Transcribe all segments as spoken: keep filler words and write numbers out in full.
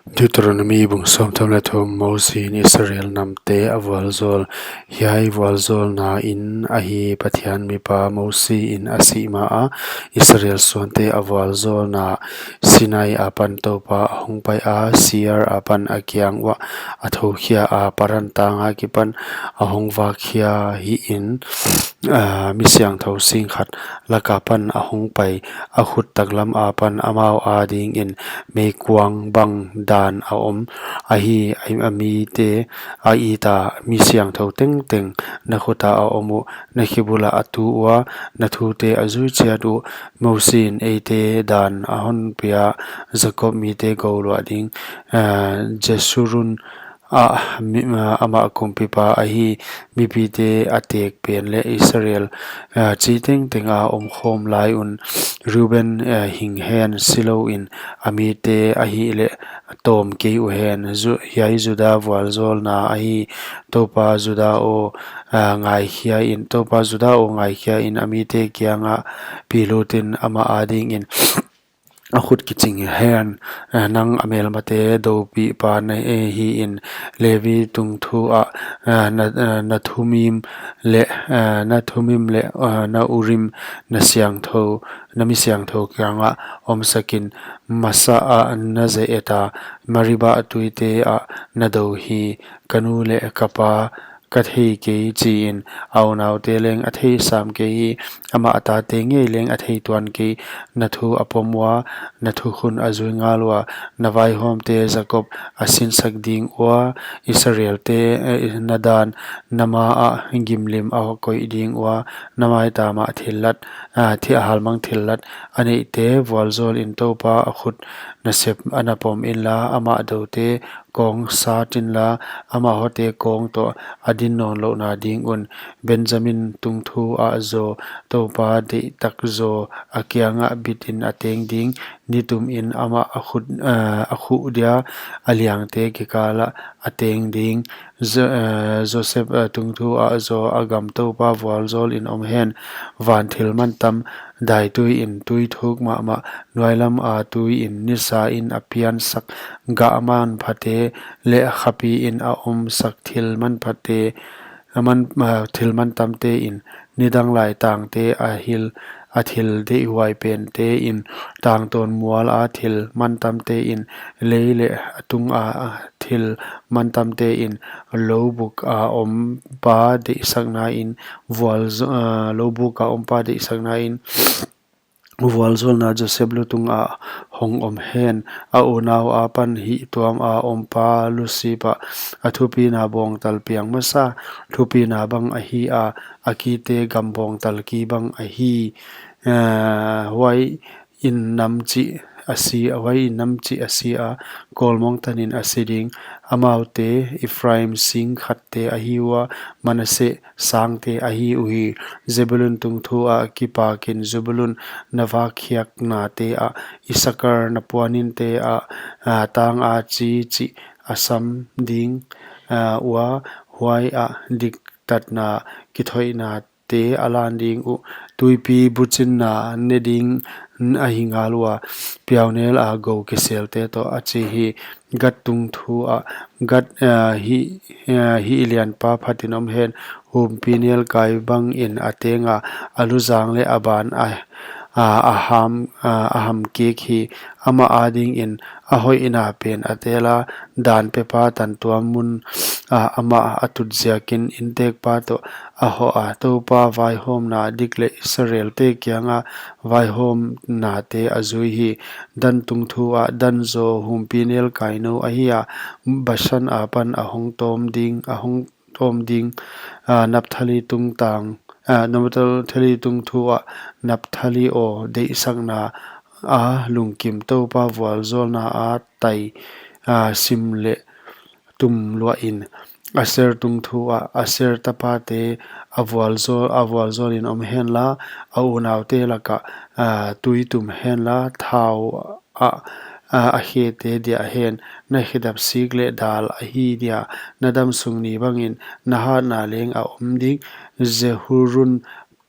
Deuteronomi bung sawmthum leh thum. Mosi in Israel namte a vualzawl. Hiai vualzawlna in ahi, Pathian mipa Mosi in a sih ma a, Israel suante a vualzawlna, Sinai apan Toupa a hongpai a, Seir apan a kiang uah a thoukhia a, Paran tang akipan a hongvakkhia hi in, ah, mi siangthou sing khat lak apan a hongpai, a khut taklam apan amau adingin meikuang bang dan a om. Ahi, a mite a it a, mi siangthou tengteng na khut a a om uh, na khibul ah a tu ua, na thute a zui chiat uh. Mosi in eite dan a hon pia, Jakob mite gouluah ding, ah, Jesurun ah, mi, ah, amah kumpipa ahi, mipite a tek pen leh Israel, ah, chi tengteng a omkhawm lai un. Reuben, ah, hing hen, silou in, a mite ahihleh tawm kei uhen. Ju-, hiai Juda vualzawlna ahi, Toupa Juda aw, ah, ngaikhia in, Toupa Juda aw ngaikhia in, a mite kiangah pilut in, amah adingin a khut kiching hen. Eh, nang a melmate doupihpa na, eh, hi in, Levi tungthu ah, eh, na, eh, na Thummim leh, eh, na Thummim leh, eh, na Urim na siangthou, na mi siangthou kiangah omsak in. Masa ah na ze et a, Meriba tuite ah na dou hi, ka nu leh ka pa ka thei kei chi in, a unaute leng a thei sam kei hi, amah a tate ngei leng a thei tuan kei. Na thu a pom ua, na thukhun a zui ngal ua, na vaihawmte Jakob a sinsak ding ua, Israelte, eh, na dan na ma ah gimlim a koih ding ua, na maitam ah thillat, ah, thi a halmang thillat a neihte vualzawl in. Toupa a khut nasep a na pom inla, amah doute kawng sat inla, amah hoihte kawng toh a din nawnlouhna ding un. Benjamin tungthu ah zaw, Toupa deihtak zaw a kiangah bit in a teng ding, nitum in amah a khut, eh, a khuh dia, a liangte kikal ah a teng ding. Jo-, eh, Joseph, eh, tungthu ah zaw, a gam Toupa vualzawl in om hen. Van thil mantam, daitui in tui thuk mahmah, nuailam a tui in nisa in a piansak, gah manphate leh khapi in a omsak thil manphate, a man, ah, thil mantamte in, nidang lai tangte a hil, a thil deihhuai pente in, tangtawn mual a thil mantamte in, lei leh a tung a, a thil mantamte in, loubuk a ompa deihsakna in, vualz-, ah, loubuk a ompa deihsakna in, vualzawlna Joseph lutung ah hong om hen. A unau apan hihtuam a ompa lusip ah, a thupina bawngtal piang masa, thupina bang ahi a, a kite gam bawngtal ki bang ahi. Ah, huai in nam chih a si, huai in nam chih a si a, kawlmawng tan in a si ding. Amaute Ephraim sing khatte ahi ua, Manasseh sangte ahi uhi. Zebulun tungthu ah kipak in, Zebulun na vakkhiaknate ah, Issakar na puaninte ah, ah, tang a chi chih a sam ding, ah, ua, huai ah diktatna kithoihnate a lan ding uh. Tuipi buchinna ne ding ahi ngal ua, piaunel a gou kiselte toh, a chi hi. Gad tungthu ah, Gad, ah, hi, ah, hi lianpa phatin om hen, humpinelkai bang in a teng a, a luzang leh a ban a, ah, a ham, ah, a ham kik hi. Amah adingin a hoihna pen a tel a, dan pepa tantuam mun ah amah a tut ziakin inntekpa toh a hoh a, Toupa vaihawmna dik leh Israelte kianga vaihawmnate a zui hi. Dan tungthu ah, Dan zaw humpinelkai nou ahi a, Bashan apan a hong tawm ding, a hong tawm ding, ah, Naphtali tungtang, ah, Naphtali tungthu ah, Naphtali aw, deihsakna a lungkim, Toupa vualzawlna a tai, ah, sim leh tum luah in. Aser tungthu ah, Aser tapate a vualzawl, a vualzawl in om henla, a unaute laka, ah, tui tum henla, thau ah, ah, a khete diah hen. Na khedap sik leh dal ahi dia, na damsung ni bangin na hatna leng a om ding. Jeshurun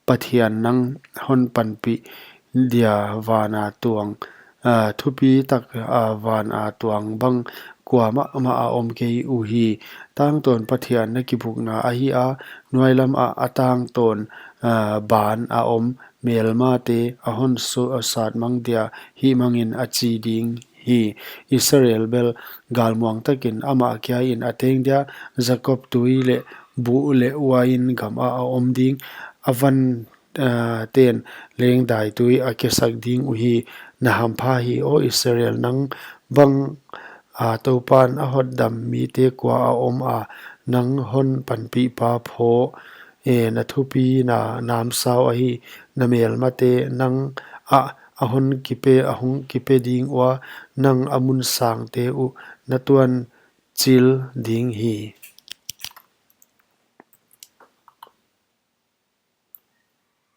Pathian nang hon panpih dia, vana tuang, thupitak vana tuang bang kuamah a om kei uhi. Tangtawn Pathian na kibukna ahi a, nuailam ah a tangtawn ban a om melmate a hon satmang dia hihmangin, a chi ding hi. Israel bel galmuang takin amah kiain a teng dia, Jakob tui leh buh leh uain gam ah a om ding, a vanten leng daitui a kesak ding uhi. Na hampha hi, aw Israel, nang banga Toupan a hotdam mite kua a om a, nang hon panpihpa phaw? Na thupina namsau ahi. Na melmate nang ah a hong kipe ding ua, nang a mun sangte uh na tuanchil ding hi.